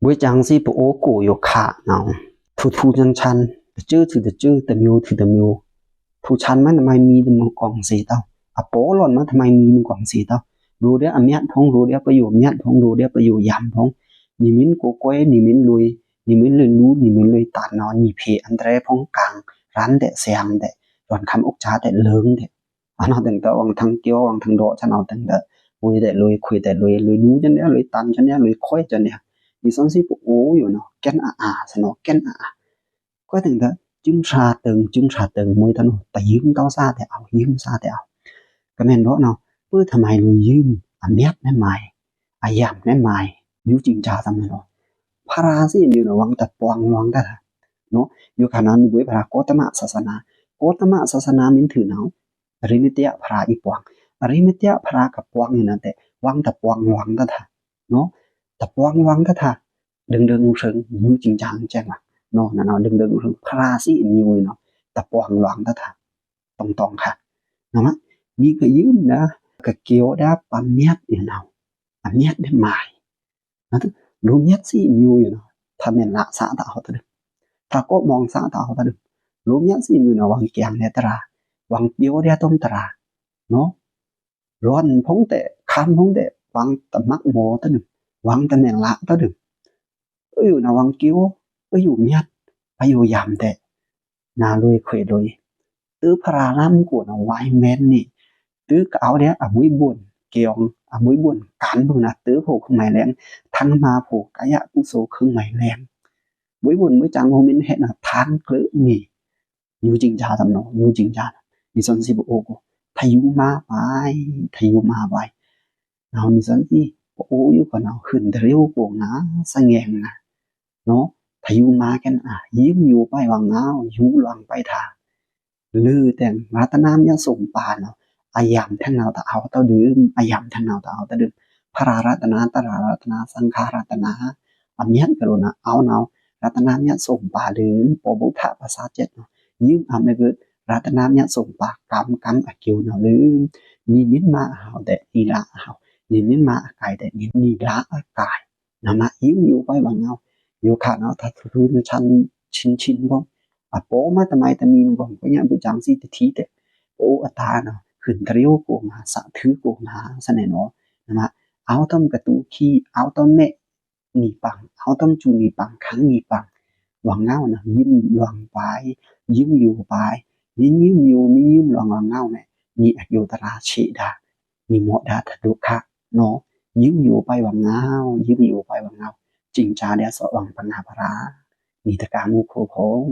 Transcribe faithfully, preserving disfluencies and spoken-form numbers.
ဗွေးစံစီပအိုးကိုယိုခါနဝ် ထူထူချန်ချန် တစဲးထူတစဲး တမျူးထူတမျူး ထူချန်မန်တမံၤမီးတမူးကွင်သေတဝ် အပေါလွန်မန်တမံၤမီးတမူးကွင်သေတဝ် လိုဒျားအမျတ်ဖုံ လိုဒျားပယိုအမျတ်ဖုံ လိုဒျားပယိုယမ်ဖုံ နီမ့ၢ်ကိုကွဲ နီမ့ၢ်လွေ နီမ့ၢ်လွေလူ နီမ့ၢ်လွေတန်နဝ် နီဖေးအန်တရဲဖုံ ကၢင်ရန်ဒဲး သႅင်ဒဲး ရွန်ခမ်းအိုက်ချားဒဲး လင်ဒဲး အနဝ်တင်တဝ် ဝင်ထင်ကျော် ဝင်ထင်ဒေါ် ချန်နဝ်တင်တဝ် ဝေးဒဲးလွေ ခွေးဒဲးလွေ လွေလူချန်ဒဲး လွေတန်ချန်ဒဲး လွေခွဲးချန်ဒဲး နီသွဉ်းစီပအိုးယိုနဝ် ကဲန်အာအာ သနဝ် ကဲန်အာအာ ခွဲးတင်တဝ် ကျိုင်းဆာတင် ကျိုင်းဆာတင် မွေးတနဝ် တယိုမ်တဝ် စားဒဲး အဝ် ယိုမ်စားဒဲး အဝ် ကမ့ၢ်ဒေါ်နဝ် ပႃးတမံၤလွေယိုမ် အမျတ်နဲမံၤ အယမ်နဲမံၤ ယူကျိုင်းဆာတင်နဝ် ဖရာစံအမျူးနဝ် ဝင်တပွင်လွင်တတ် နဝ် ယိုခါနဝ် နီဗွေးဖရာ ကောတမဆာစနာ ကောတမဆာစနာမီးထူနဝ် အရိမသျဖရာအီပွင် အရိမသျဖရာကပွင်နဝ်ဒဲး ဝင်တပွင်လွင်တတ် နဝ် တပွင်လွင်တတ် ဒိုင်ဒိုင်ရုင်ရုင် ယူကျိုင်းဆာတင်ဝ် နဝ် နဝ် ဒိုင်ဒိုင်ရုင်ရုင် ဖရာစံအမျူးနဝ် တပွင်လွင်တတ် တွင်တွင်ခါ နဝ် နီကယိုမ်နဝ် ကကဵဝ်ဒၣ်ပမျတ်ယိုနဝ် အမျတ်နဲမံၤ နဝ် လိုမျတ်စံအမျူးယိုနဝ် ထမ့ၢ်လစားတအဝ်တဒိုမ် ထကော့မောင်စားတအဝ်တဒိုမ် လိုမျတ်စံအမျူးနဝ် ဝင်ကျင်ဒျားတရာ ဝင်ပျိုဒျားတွမ်တရာ နဝ် ရွန်ဖုံဒဲး ခမ်းဖုံဒဲး ဝင်တမွဲမော်တဒိုမ် ဝင်တမ့ၢ်လတဒိုမ် အယိုနဝ် ဝင်ကျို အယိုမျတ် အယိုယမ်ဒဲး နလွေခွေးလွေ တဖရာလမ်းကိုနဝ် ဝိုင်းမဲန်နီ တကအဝ်ဒျား အဘိုးဘုံ ကျင် အဘိုးဘုံ ကၢၼ်ဘုံနဝ် တဖို့ ခင်းမုၢ်လဲင် ထင်းမါဖို့ ကာယကုသိုလ် ခင်းမုၢ်လဲင် ဘိုးဘုံ ဘိုးစံ ဘိုးမင်းဟဲနဝ် ထင်းကျိုနီ ယူကျိုင်းဆာတင်နဝ် ယူကျိုင်းဆာ နီသွဉ်းစီပအိုးကို ထယူမါပိုင် ထယူမါပိုင် နဝ် နီသွဉ်းစီပအိုးယိုကနဝ် ဟုံတရေကိုငါ သငဲင်နဝ် နဝ် ထယူမါကဲန်အာ ယိုမ်ယိုပိုင်ဝွင်ငဝ် ယူလွင်ပိုင်ထါ လိုတဲင် ရတနာမျတ်စုံပါနဝ် အယမ်ထဲနဝ်တအဝ်တဒိုမ် အယမ်ထဲနဝ်တအဝ်တဒိုမ် ဖရာရတနာ တြႃးရတနာ သင်္ဃရတနာ အမျတ်ကလိုနဝ် အဝ်နဝ် ရတနာမျတ်စုံပါဒိုမ် ပော်ဗုဒ္ဓဘာသာချက်နဝ် ယိုမ်အမျတ်ကလို ရတနာမျတ်စုံပါ ကမ်ကမ်အကျိုးနဝ်ဒိုမ် နီမ့ၢ်မါအဟဝ်ဒဲး နီလအဟဝ် နီမ့ၢ်မါအကိုင်ဒဲး နီလအကိုင် နဝ် ယိုမ်ယိုပိုင်ဝွင်ငဝ် ယိုခါနဝ် ထထူထူနဝ် ချန်ချန်ချန်ဘွမ် အပေါမန်တမံၤတမံၤဘွမ် ပညဗွေးစံစီတထီဒဲး ပအိုးအတာနဝ် ဟုံတရေကိုငါ သထုကိုငါ သနဲနဝ် နဝ် အဝ်တွမ်ကတူခံ အဝ်တွမ်မဲ နီပင် အဝ်တွမ်စူနီပင် ခင်းနီပင် ဝွင်ငဝ်နဝ် ယိုမ်လွင်ပိုင် ယိုမ်ယိုပိုင် မီးယိုမ်ယို မီးယိုမ်လွင်ဝွင်ငဝ်မဲ နီအကျိုးတြ၃်ဆေဒၣ် နီမော့ဒၣ်တဒုက္ခ နဝ် ယိုမ်ယိုပိုင်ဝွင်ငဝ် ယိုမ်ယိုပိုင်ဝွင်ငဝ် ကျိုင်းဆာဒျားသော့ဝွင်ပငါပရာ နီတကါမူခိုန်ခိုန်